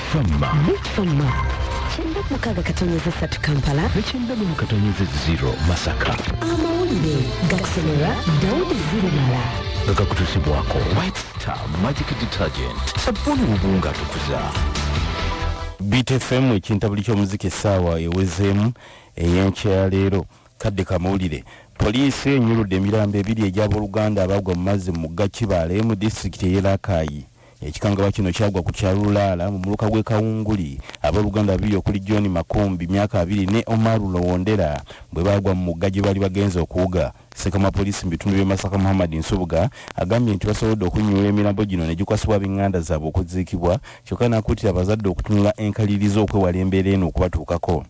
Fama. Beat Fama 96.3 Kampala ne 96.0 Masaka. Amawulire gakusomerwa Daudi Zirimala, nga gakutuusibwako White Star Magic Detergent, sabbuuni w'obuwunga atukuza. Beat FM, ekintabuli ky'omuziki. Essaawa ewezeemu ey'enkya ya leero. Kadde kamawulire. Poliisi enyuludde emirambo ebiri egy'abooluganda abagwa mu mazzi mu mugga Kibaale mu disitulikiti ey'e Rakai. Ekikangabwa kino kyagwa ku kyalo Lulaala mu muluka gw'e Kawunguli, abooluganda babiri okuli John Makumbi, myaka 20, ne Omaru Lowondera bwe bagwa mu mugga gye bali bagenze okuwuga. Ssekama poliisi mu bitundu by'e Masaka, Muhammad Nsubuga, agambye nti basobodde okunnyula emirambo gino ne gikwasibwa ab'eŋŋanda zaabwe okuziikibwa, kyokka n'akuutira abazadde okutunula enkalirizo okwewala embeera eno okubatuukako.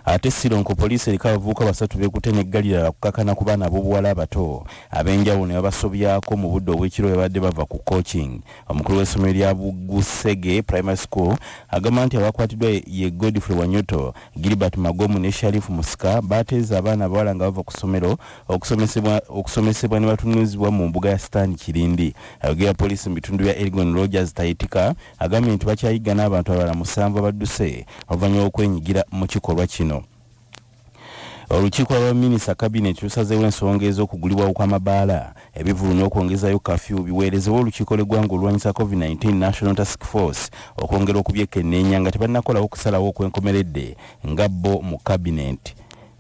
Ate Sironko, poliisi eriko abavubuka basatu beekutte n'eggalirala kukakana ku baana ab'obuwala abato ab'enjawulo ne babasobyako mu budde obw'ekiro bwe badde bava ku coaching. Omukulu w'essomero lya Bugusege Primary School agamba nti abakwatiddwa ye Godfrey Wanyoto, Gilbert Magomu ne Sharifu Musika. Bateeza abaana abawala nga bava ku ssomero okusomesebwa ne batunuzibwa mu mbuga ya Stan Kirindi. Ayogera poliisi mu bitundu bya Elgon, Rogers Taitika, agambye nti bakyayigga n'abantu abalala musanvu abadduse oluvannyuma lw'okwenyigira mu kikolwa kino. Olukiiko lwa minisita, cabinet, lusazeewo ensonga ez'okugulibwawo kw'amabaala, ebivulu n'okwongezayo kafyu biweerezebwa olukiiko lw'eggwanga olwanyisa COVID-19, National Task Force, okwongera okubyekenneenya nga tebannakolawo okusalawo okwenkomeredde nga bo mu cabinet.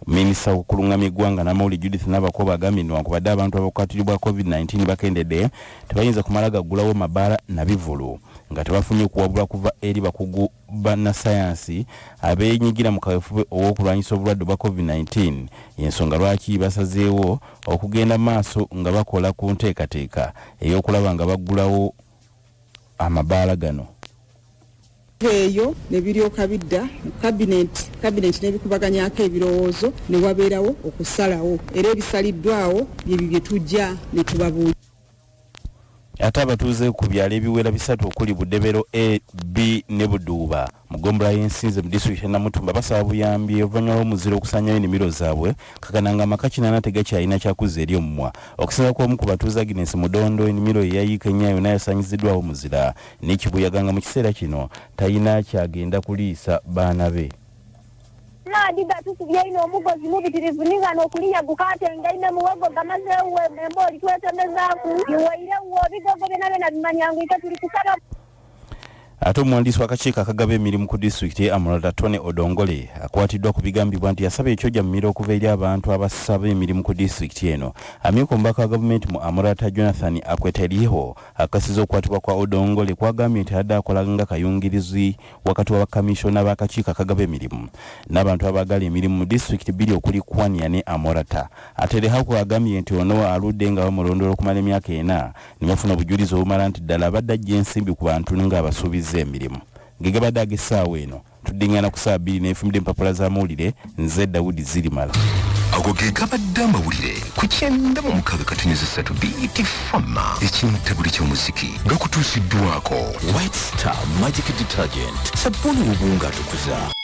Minisita w'okulungamya eggwanga n'amawulire, Judith Nabakooba, agambye nti newankubadde abantu abakwatirirwa COVID-19 bakendedde, tebayinza kumala gaggulawo mabaala na bivulu nga tebafunye okuwabulwa kuva eri bakugu bannasayansi abeenyigira mu kaweefube ow'okulwanyisa obulwadde bwa COVID-19. Yensonga lwaki basazeewo okugenda maaso nga bakola ku nteekateeka ey'okulaba nga baggulawo amabaala gano. Eyo ne biryoka bidda mu cabinet, cabinet n'ebikubaganyako ebirowoozo ne wabeerawo okusalawo, era ebisaliddwawo byebyo bye tujja ne tubabuulira. Ate abatuuze ku byalo ebiwera bisatu okuli Budebero A, B ne Buduuba mu ggombolola y'Ensinze mu disitulikiti ya Namutumba basaba buyambi oluvannyuma lw'omuzira okusaanyawo ennimiro zaabwe, kakananga amaka 80 tegakyalina kyakuzza eri omumwa. Okusinza kw'omu ku batuuze, Agnes Mudondo, ennimiro ye yayiika ennyo yonna yasaanyiziddwawo omuzira n'ekibuyaga, nga mu kiseera kino talina kyagenda kuliisa baana be. Maadi gatusubye ino, omugozi mubitirivu ningano okulinya gukatengaine muwogo gamazeewo embooli twetemezaaku iwairewo bigogo byona byona bimanyangu ite tuli kusaba. Ate omuwandiisi w'akakiiko akagaba emirimu ku disitulikiti ye Amurata, Tony Odongole, akwatiddwa ku bigambibwa nti yasaba ekyojja mumiro okuva eri abantu abasaba emirimu ku disitulikiti eno. Amyuka omubaka wa gavumenti mu Amurata, Jonathan Akweteriho, akasiza okukwatibwa kwa Odongole, kwagambye nti adde akola nga kayungirizi wakati wa bakamishona b'akakiiko akagaba emirimu n'abantu abaagala emirimu mu disitulikiti bbiri okuli Kwania ne Amurata. Aterehako agambye nti ono aludde nga bamulondoola okumala emyaka 4 ne bafuna obujulizi obumala nti ddala abadde ajja ensimbi ku bantu ng'abasuubiza emirimu. Gegabadde ag'essaawa eno. Tuddingana ku saa 2 n'efumidde empapula z'amawulire. Nze Dawudi Zirimala. Ago ge gabadde amawulire ku 96.3 Beat Fama, ekintabuli ky'omuziki, gakutuusiddwako White Star Magic Detergent, sabbuuni w'obuwunga atukuza.